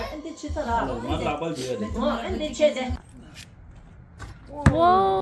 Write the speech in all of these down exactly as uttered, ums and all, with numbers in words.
ཨ་འདི་ཕྱི་ས་ར། ང་ལག་པ་འཇུ་ཡ་རེད། ཨ་འདི་ཆེ་ཆེ། Wow.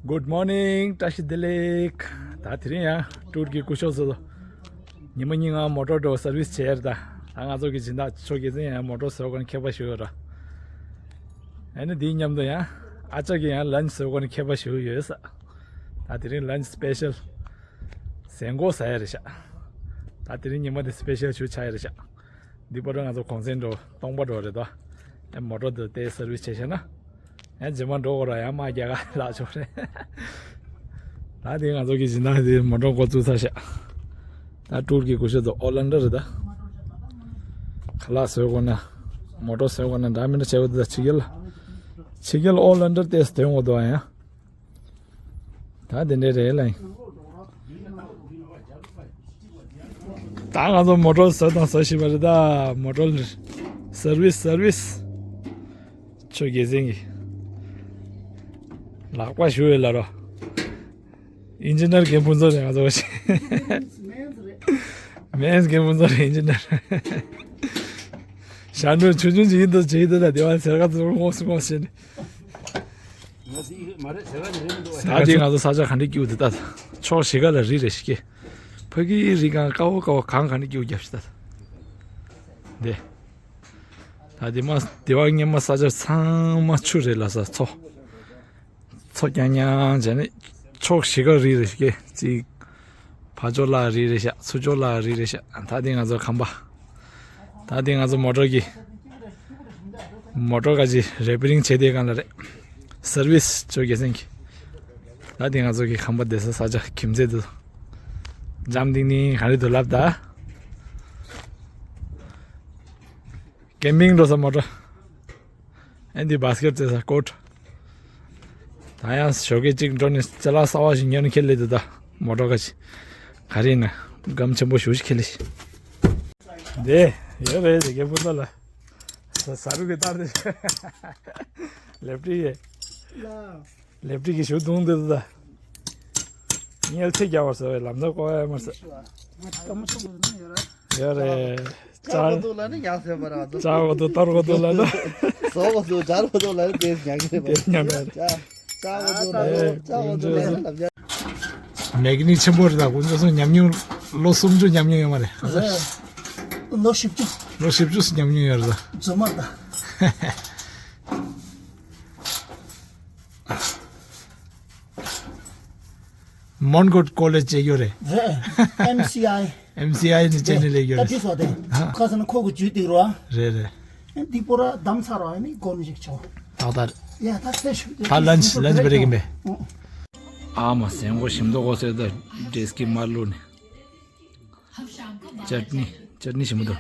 Good morning. བཀྲ་ཤིས་བདེ་ལེགས། ད་དེ་རིང་ཡང་ཊུར་གྱི་སྐུ་ཞབས་ཚོ་ཉི་མ་གཉིས་ང་མོ་ཊ་འགྲོ་སར་བིས་བྱས་ཡར། ད་ད་ང་ཚོ་གི་སྦྱིན་བདག་མཆོག་རྒྱལ་མཚན་ཡང་མོ་ཊ་བཟོ་མཁན་མཁས་པ་ཞིག་ཡོད་ར། ཨ་ནི་དེའི་མཉམ་དུ་ཡང་ཨ་ཅག་གི་ཡང་ལན་ཆི་བཟོ་མཁན་མཁས་པ་ཞིག་ཡོད་ས། ད་དེ་རིང་ལན་ཆི་སི་པེ་ཤལ་ཟན་གོ་ཟ་ཡ་རེད་ཤག་ད་དེ་རིང་ཉི་མ་དེ་སི་པེ་ཤལ་ཞིག་ཆགས་ཡ་རེད་ཤག་འདི་བར་ང་ཚོ་གུང་སེང་འགྲོ་སྟོང་པ་འགྲོ་རེད་དོ། ཨེ་མོ་ཊ་དེ་ཏོག་ཙམ་སར་བིས་བྱས་ཤེ་ན། ཡང་རྗེས་མ་འགྲོ་དགོས་ར་ཡང་དམག་རྒྱག་ག་ལག་ཆོག་རེད། ད་དེ་ང་ཚོ་གི་སྦྱིན་བདག་དེ་མོ་ཊ་འགོ་བཙུགས་ཚར་ཤག་ད་ཊུར་གྱི་སྐུ་ཞབས་ཚོ་ཨོ་ལན་ཌ་རེད་ད། ཁ་ལག་བཟོ་དགོས་ན། མོ་ཊ་བཟོ་དགོས་ན་འདྲ་མི་འདྲ་བྱེད་དགོས་འདུག་ད་ཕྱི་རྒྱལ། ཕྱི་རྒྱལ་ཨོ་ལན་ཌ་ཏོག་ཙམ་དོན་དགོས་འདུག་ཨ་ཡང་། ད་དེ་འདྲས་རེད་ལ། ད་ང་ཚོ་མོ་ཊ་བཟོ་དང་བཟོ་བཞིན་པ་རེད་ད། མོ་ཊ་སར་བིས་སར་བིས། ཆོས་རྒྱལ་མཚན་གྱི་ལག་པ་ཞུ་ཡོད་ལ་རོ། ཨིན་ཇི་ནར་རྒན་ཕུན་ཚོགས་རེད་ང་ཚོ་བ་ཞིག་མེན་སི་རྒན་ཕུན་ཚོགས་རེད་ཨིན་ཇི་ནར། ཞྭ་ནུ་ཆུང་ཆུང་ཅིག་ཡིན་དུ་ཅིག་ཡིན་དུ་ལ་དེ་བ་ཟེར་ག་ཚོར་ངོ་སུ་ངོ་ཤེས་ནས། ད་དེ་ང་ཚོ་ས་ཆ་ག་འདྲ་སྐྱིད་པོ་འདུག་ད། ཕྱོགས་བཞི་ཀ་ལ་རི་རེ་ཞིག་སྐྱེ། ཕ་གིའི་རི་སྒང་དཀར་པོ་དཀར་པོ་གང་ག་འདྲ་སྐྱིད་པོ་རྒྱབ་ཤི་ད། འདི། ད་དེ་མ་དེ་བ་སྔོན་མ་ས་ཆ་ཚང་མ་ཆུ་རེད་ལ་ས་མཚོ། མཚོ་རྐྱང་རྐྱང་བྱས་ནས་ཕྱོགས་བཞི་ཀ་རི་རེ་ཞིག་སྐྱེ། གཅིག་ཕར་ཕྱོགས་ལ་རི་རེད་ཤག་ཚུར་ཕྱོགས་ལ་རི་རེད་ཤག་ད་དེ་ང་ཚོ་ཁང་པ། ད་དེ་ང་ཚོ་མོ་ཊ་གི། མོ་ཊ་ག་ཅི་རེ་པེ་རིང་བྱེད་དེ་གང་ལ་རེད། སར་བིས་ཆོས་རྒྱལ་མཚན་གྱི། ད་དེ་ང་ཚོ་གི་ཁང་པ་བསྡད་ས་ས་ཆ་ཁྱིམ་མཚེས་དུ། འཇམ་ཏིང་ཏིང་ག་རེ་འདུག་ལབ་ད། ཀེམ་པིང་འགྲོ་ས་མོ་ཊ། ཨེ་འདི་བྷ་སི་ཀེཊ་རྩེ་ས་ཀོཊ། ད་ཡང་ཞོགས་ཀས་གཅིག་འགྲོ་ནས་ཅ་ལག་གསར་པ་ཞིག་ཉོ་ནས་ཁྱེར་སླེབས་འདུག་ད་མོ་ཊ་ག་ཅི། ག་རེ་ཡིན་ན་སྒམ་ཆེན་པོ་ཞེ་པོ་ཞིག་ཁྱེར་སླེབས་ཤིག་འདི་ཡོད་རེད་དེ་རྒན་པོ་ཚོ་ལ། ཟ་ཟ་རུ་གི་ལྟར་དེ། ལེབ་ཀྲི་ཡེ། ལེབ་ཀྲི་གི་ཞུ་དུང་འདི་འདུག་ད། ཉལ་ཚེ་རྒྱ་བར་ཟ་བའི་ལམ་སང་ཀོ་ཡ་མར་ཟ། ཡོད་རེད། ཅག་གོ་འདུག་ལ་ནི་ཡག་ཟེར་བ་ར། ཅག་གོ་འདུག་གཏོར་གོ་འདུག་ལ་ནི། ཟོ་གོ་འདུག་སྦྱར་གོ་འདུག་ལ་ནི་དེ་ཉག་གི་རེད་པ། དེ་ཉག་གི་རེད། ཅག་ཅག་གོ་འདུག་ལ་ནི་ཅག་གོ་འདུག་ལ་ནི་ལབ་ཡ། མེག་ནི་ཆེན་པོ་རེད་ད། ཁོང་ཚོ་ཉམས་མྱོང་ལོ་སུམ་ཅུ་ཉམས་མྱོང་ཡོད་མ་རེད། ལོ་བཞི་བཅུ། ལོ་བཞི་བཅུ་ཙམ་ཉམས་མྱོང་ཡོད་རེད་ད། རྫུན་མ་རེད་ད། མོན་གྷོ་ཀོ་ལེཇ་བྱེད་ཡོད་རེད། རེད། ཨེམ་སི་ཨའི། ཨེམ་སི་ཨའི་ནི་བྱས་ནས་ལས་ཡོད་ད་རེད། དེ་སོ་དེ། ཧ། ཁ་སང་ཁོ་གི་ཇུས་དེ་རོ། རེད་རེད། ཨེ་འདི་པོ་ར་བདམས་ཚར་རོ་ཨ་ནི་སྒོ་ནས་ཞིག་ཆོག་ཏག་ཏག་རེད། ཡ་ད་ཚེ་ཞུ་དེ་ད་ལན་ཆི་ལན་ཆི་བེ་རེ་གི་མེ། ཨ་མ་སེང་གོ་ཞིམ་མདོག་གོ་སེ་ད་འབྲས་ཀྱི་མར་བླུགས་ནས། ཅར་ནི་ཅར་ནི་ཞིམ་མདོག་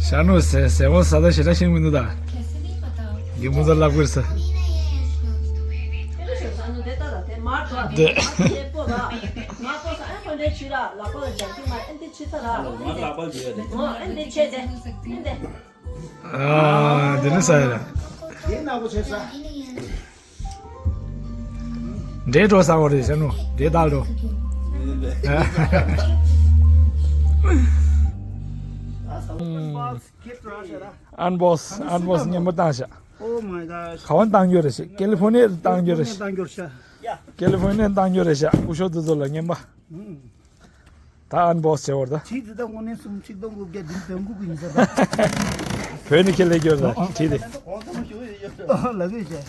ཤ་ནུ་ཟེ་ཟེ་བོ་ས་ད་ཞེ་དྲག་ཤེས་མི་འདུག་ད། ཡིན་མོ་ཟ་ལབ་དགོས་ས། དེ། ཨ་དེ་ནི་ས་ཡ་ར། འདྲེ་འགྲོ་ས་བ་རེད་ཟེར་ནོ། འདྲེ་བདག་འགྲོ། ཨན་བོ་སི་ཨན་བོ་སི་སྙན་པོ་བཏང་ཤག Oh my gosh. ག་བ་བཏང་རྒྱུ་རེད་ཤག་ཀེ་ལི་ཧྥོ་ནི་ཡ་བཏང་རྒྱུ་རེད་ཤག་བཏང་རྒྱུ་རེད་ཤག་ཀེ་ལི་ཧྥོ་ནི་ཡ་བཏང་རྒྱུ་རེད་ཤག་སྐུ་ཞབས་དེ་ཚོ་ལ་རྔན་པ། ད་ཨན་བོ་སི་བྱེད་བར་ད། ཁྲིད་དེ་ད་དངོས་གནས་སུམ་ཆིག་སྟོང་དགུ་བརྒྱ་བདུན་དོན་དགུ་གི་ཡིན་ས་ད། བོད་ནས་ཁྱེར་སླེབས་རྒྱུ་རེད་ད་ཁྲིད་དེ། ལ་གི་ཤེ།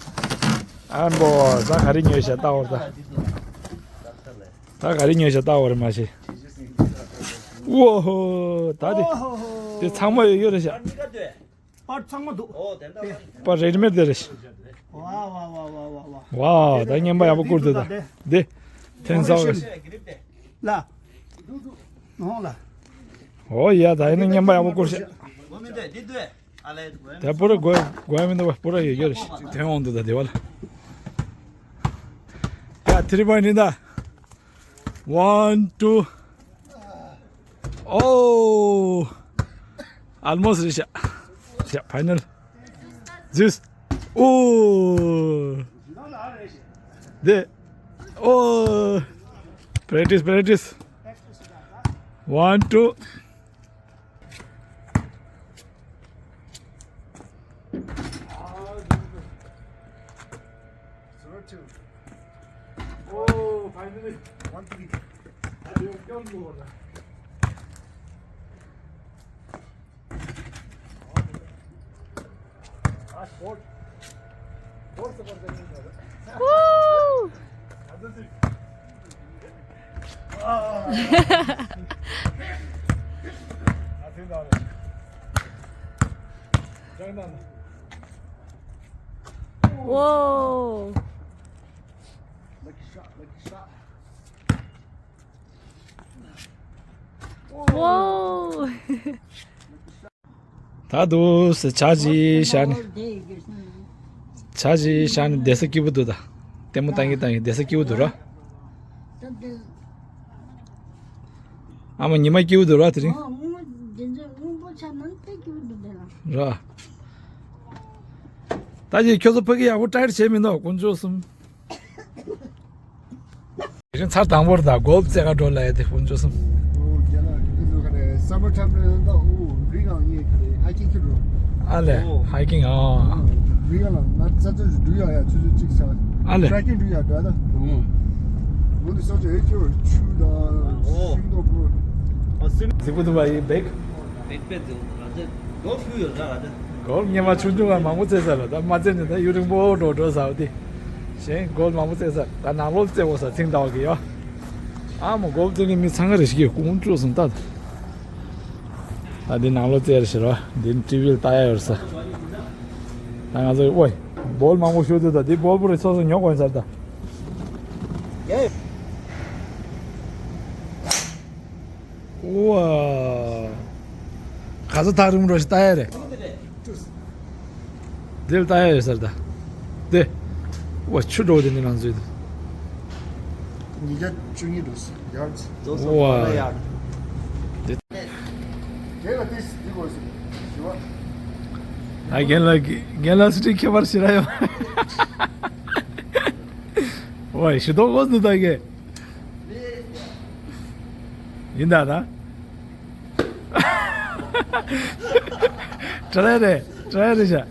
ཨན་བོ་སི་ད་ག་རེ་ཉོས་ཤག་ལྟ་བར་ད། ད་ག་རེ་ཉོས་ཤག་ལྟ་བར་མ་ཤེས། ཨོ་ཧོ་ད་དེ། དེ་ཚང་མ་ཡོད་ཡོད་རེད་ཤག་པར་ཚང་མ་འདུག་ཨོ་དེ་འདྲ་པར་རེ་ཌི་མེཌ་དེ་རེད། ཝ་ཝ་ཝ་ཝ་ཝ། ཝའོ་ད་རྔན་པ་ཡག་པོ་བསྐུར་འདུག་ད། འདི་ཐེན་སའོ་རེད། ལ། ནོ་ལ། ཨོ་ཡ་ད་ཡིན་ན་རྔན་པ་ཡག་པོ་བསྐུར་ཤག་དེ་པུ་ར་དགོས་དགོས་མི་འདུག་པ། པུ་ར་ཡོད་ཡོད་རེད། ཐོན་འོང་འདུག་ད་དེ་བ་ལ། ཡ་ཐི་རི་པོའིན་ཊི་ཡིན་ད། One, two. Oh, almost reach. Yeah, final. Just. Oh. འདི། ཨོ། Practice, practice. One, two. Zero two. Oh, finally. One three. Woo! Whoa! Lucky shot, lucky shot. Whoa! ད་དུ་ས་ཆ་ཅིག་བཞག་ནས། ཆ་ཅིག་བཞག་ནས་བསྡད་ས་སྐྱིད་པོ་འདུག་ད། ལྟད་མོ་བཏང་གིན་བཏང་གིན་བསྡད་ས་སྐྱིད་པོ་འདུག་ར། ཨ་མ་ཉི་མ་སྐྱིད་པོ་འདུག་ར་དེ་རིང་། ར། ད་ཅིག་ཁྱོད་ཚོ་ཕ་གི་ཡག་པོ་ཊའི་བྱས་མི་འདུག་དཀོན་མཆོག་གསུམ། དེ་རིང་ཚར་དང་པོར་ད་གོལ་ཕ་རྩེ་ག་འགྲོ་ལ་ཡ་དེ་དཀོན་མཆོག་གསུམ། ཨོ་རྒྱ་ལ་ཁི་ཁི་ཟོ་ཁ་རེ་སམ་མར་ཊའིམ་རེ་ད། ཨོ་རི་གང་ངེ་ཁ་རེ་ཧའི་ཀིང་ཁི་རོ། ཨ་ལེ། ཨོ་ཧའི་ཀིང་ཨ། རི་གང་ལ་ང་ཚ་ཚ་འགྲུ་ཡ་ཡ་ཆུ་ཆུ་ཅིག་ས། ཨ་ལེ། ཊྲེ་ཀིང་འགྲུ་ཡ་འདྲ་ད། ཨོ་འདི་སོ་ཆུ་ཨེ་ཆུ་ཆུ་ད་ཨོ་ཤིང་ཏོག་པོ། ཨ་སེམས་ཟི་པུ་དུ་བ་ཡི་བེག་བེག་པེག་དེ་ར་ད་གོལ་ཕ་ཡོད་ར་ད། གོལ་ཕ་སྔོན་མ་ཆུང་ཆུང་ལ་མང་པོ་རྩེས་ས་ལ་ད་མ་རྩེས་ནས་ད་ཡུན་རིང་པོ་འགྲོ་འགྲོ་ཟ་བ་དེ། གཞན་གོལ་ཕ་མང་པོ་རྩེས་ས་ད་ནང་ལོགས་རྩེ་འོ་ས་ཚིང་ལྟ་བ་གི་ཡོ། ཨ་མ་གོལ་ཕ་རྩེ་མཁན་མི་ཚང་ག་རེ་ཞིག་གི་དཀོན་མཆོག་གསུམ་ད། ད་འདི་ནང་ལོགས་རྩེ་རེ་ཞེ་ར་འདི་ཊི་ཝི་ལ་ལྟ་ཡ་ཡོད་ས། ད་ང་ཚོ་ཨོའི་བོལ་མང་པོ་ཤོད་དུས་ད་འདི་བོལ་པོ་རེ་སོ་སོ་ཉོ་དགོས་ས་ད། ཨོ། ག་ཚོད་ཐག་རིང་པོ་འགྲོ་ཞིག་ལྟ་ཡ་རེད། འདིར་ལྟ་ཡ་ཡོད་ས་རེད་ད། འདི། ཨོ་ཆུ་འགྲོ་དེ་ནི་ང་ཚོའི་དེ། ཉིས་བརྒྱ་བཅུ་གཉིས་འགྲོ་ས་ཡར། ཨོ། འདི། རྒན་ལགས་ཏིས་འདི་དགོས་ཞིག་ཞུ་བ། ཨ་རྒན་ལགས་རྒན་ལགས་སི་ཊིག་ཁྱད་པར་ཞེ་དྲག་ཡོད། ཨོ་ཞུ་དོ་དགོས་འདུག་ད་རྒན། ཡིན་ད་ད། ཏྲ་ཡ་རེད། ཏྲ་ཡ་རེད་ཤག་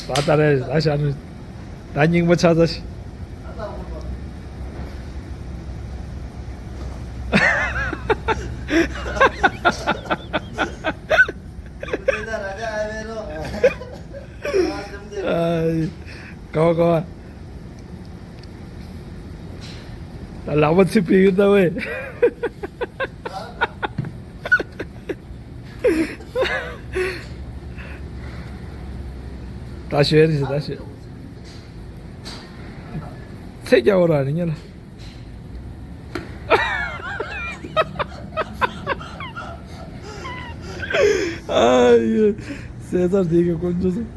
ད་ད་རེད་ད་ཤག་ནི། ད་སྙིང་པོ་ཆགས་ཚར་ཤག་ཨ། ག་བ་ག་བ། ད་ལག་པ་ཚིག་པའི་ཡུལ་ལྟ་བས། ད་ཞོལ་རེད་ད་ཞོལ། ཚེ་རྒྱ་བོ་ར་རེད་ཉེ་ལ། ཨ་ཡེ། སེ་ཚར་དེ་གི་དཀོན་མཆོག་གསུམ།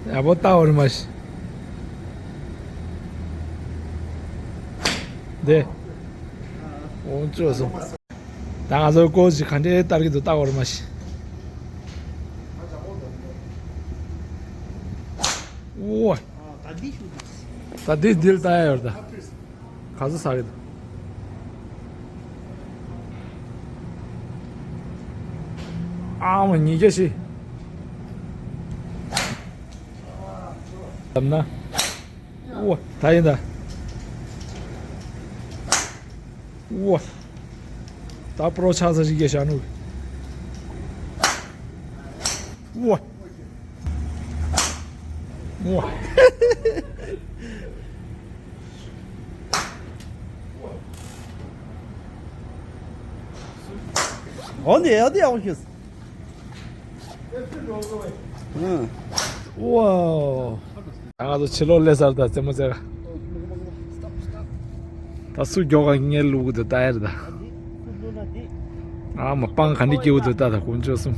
ཡག་པོ་ལྟ་བར་མ་ཤི། འདི། འོང་བཅོས་སོང་། ད་ང་ཚོའི་སྐོར་ཞིག་ག་འདྲའི་ལྟར་གྱི་འདུག་ལྟ་བར་མ་ཤི། ཨོ། ད་འདི་འདི་ལ་ལྟ་ཡ་ཡོད་ད། ག་ཚོད་ཟ་གི་འདུག་ཨ་མ་ཉིས་བརྒྱ་བཞི། ལབ་ན། ཨོ། ད་ཡིན་ད། ཨོ། ད་པྲོ་ཆགས་ས་ཞིག་གི་ཤ་ནུ། ཨོ། ཨོ། འོ་ནི་ཡ་དེ་ཡག་པོ་ཤེས། ཨོ། ད་ང་ཚོ་ཕྱི་ལོགས་སླེབས་ཚར་ད་རྩེད་མོ་རྩེ་ག་ད་སུ་མགྱོགས་ག་ངའི་ལུག་དེ་ལྟ་ཡར་ད། ཨ་མ་སྤང་ག་འདྲ་སྐྱིད་པོ་འདུག་ལྟ་ད་དཀོན་མཆོག་གསུམ།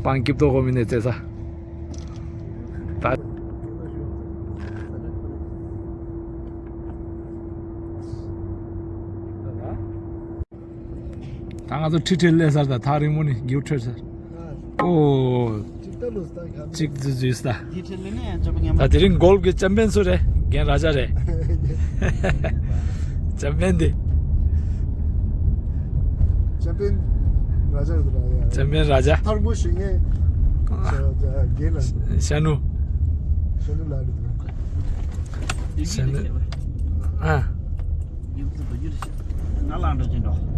སྤང་སྐྱིབས་ཏོ་གོ་མི་ནས་བཙལ་ས། ད། ད་ང་ཚོ་ཁྲི་ཁྲི་སླེབས་ཚར། ད་ཐག་རིང་མོ་ནི་རྒྱུག་འཕྲོད་ཚར། ཨོ། གཅིག་འཛུལ་འཛུལ་ས། ད་དེ་རིང་གོལ་གི་ཅམ་པན་སུ་རེད། རྒན་ར་ཇ་རེད། ཅམ་པན་དེ། ཅམ་པན་ར་ཇ་རེད་ད་ཡ། ཅམ་པན་ར་ཇ། ཐར་མོ་ཞུ་ངེས། རྒན་ལ། ཤ་ནུ། ཤ་ནུ་ལ་རེད་ད། ཤ་ནུ། ཨ། ང་ལ་འགྲོ་གྱིན་འགྲོ།